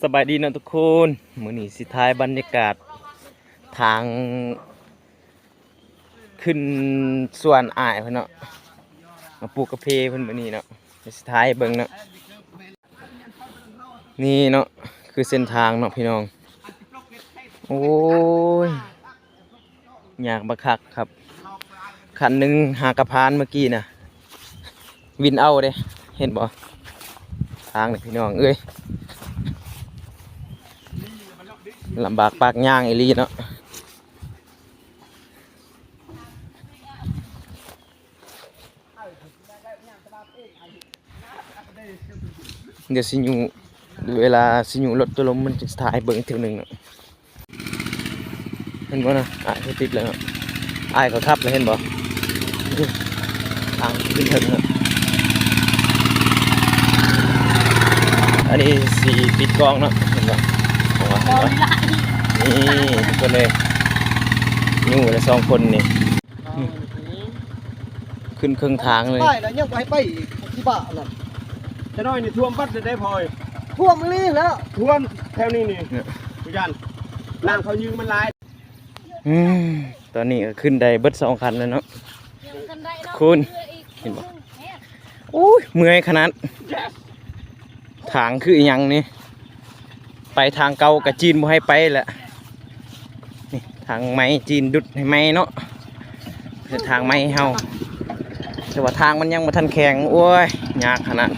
ສະບາຍດີເນາະທຸກຄົນ, ມື້ນີ້ຊິຖ່າຍບັນຍາກາດທາງຂຶ້ນສວນອ້າຍເພິ່ນເນາະ, ມາປູກກາເຟເພິ່ນມື້ນີ້ເນາະ, ດຽວຊິຖ່າຍໃຫ້ເບິ່ງເນາະ. ນີ້ເນາະ ຄືເສັ້ນທາງເນາະພີ່ນ້ອງ. ໂອ້ຍ ຍາກບັກຄັກຄັບ. ຄັນໜຶ່ງຫາກະຜ່ານເມື່ອກີ້ນະ ວິນເອົາເດ້. ເຫັນບໍ່ ທາງນີ້ພີ່ນ້ອງເອີຍ, ລຳບາກປາກຍ່າງອີ່ຫຼີເນາະ. ດຽວຊິຍູ້ ເວລາຊິຍູ້ລົດຕົວລົມ ມັນຈະຖ່າຍໃຫ້ເບິ່ງເທື່ອໜຶ່ງເນາະ. ເຫັນບໍ່ນະ ອ້າຍເຂົາຕິດແລ້ວເນາະ, ອ້າຍເຂົາຂັບແລ້ວ ເຫັນບໍ່ ທາງຂຶ້ນເທິງເນາະ. ອັນນີ້ຊິປິດກ້ອງເນາະ ເຫັນບໍ່ ເຫັນບໍ່ ນີ້ທຸກຄົນເອີຍ, ຍູ້ລະສອງຄົນນີ້. ຂຶ້ນເຄິ່ງທາງເລີຍ. ໄປແລ້ວຍັງບໍ່ໃຫ້ໄປອີກ ທີ່ບ້ານນັ້ນ. ຈະໜ້ອຍນີ້ຖ້ວມບັດໄດ້ພອຍ. ຖ້ວມອີ່ຫຼີແລ້ວ. ຖ້ວມແຖວນີ້ນີ້. ເນາະ ຢ້ານນ້ຳເຂົາຍືມມັນຫຼາຍ. ອືມ ຕອນນີ້ກໍຂຶ້ນໄດ້ເບິດສອງຄັນແລ້ວເນາະ. ເດີນຂຶ້ນໄດ້ເນາະ ຄຸນ ເຮືອອີກ ເຫັນບໍ່? ໂອ້ຍ ເມື່ອຍຂະໜາດ. ທາງຄືອີ່ຫຍັງນີ້? ໄປທາງເກົ່າກະຈີນບໍ່ໃຫ້ໄປແຫຼະ. ນີ້ທາງໃໝ່ ຈີນດຸດໃຫ້ໃໝ່ເນາະ, ເຮັດທາງໃໝ່ໃຫ້ເຮົາ, ແຕ່ວ່າທາງມັນຍັງບໍ່ທັນແຂງ. ໂອ້ຍ ຍາກຂະໜາດ.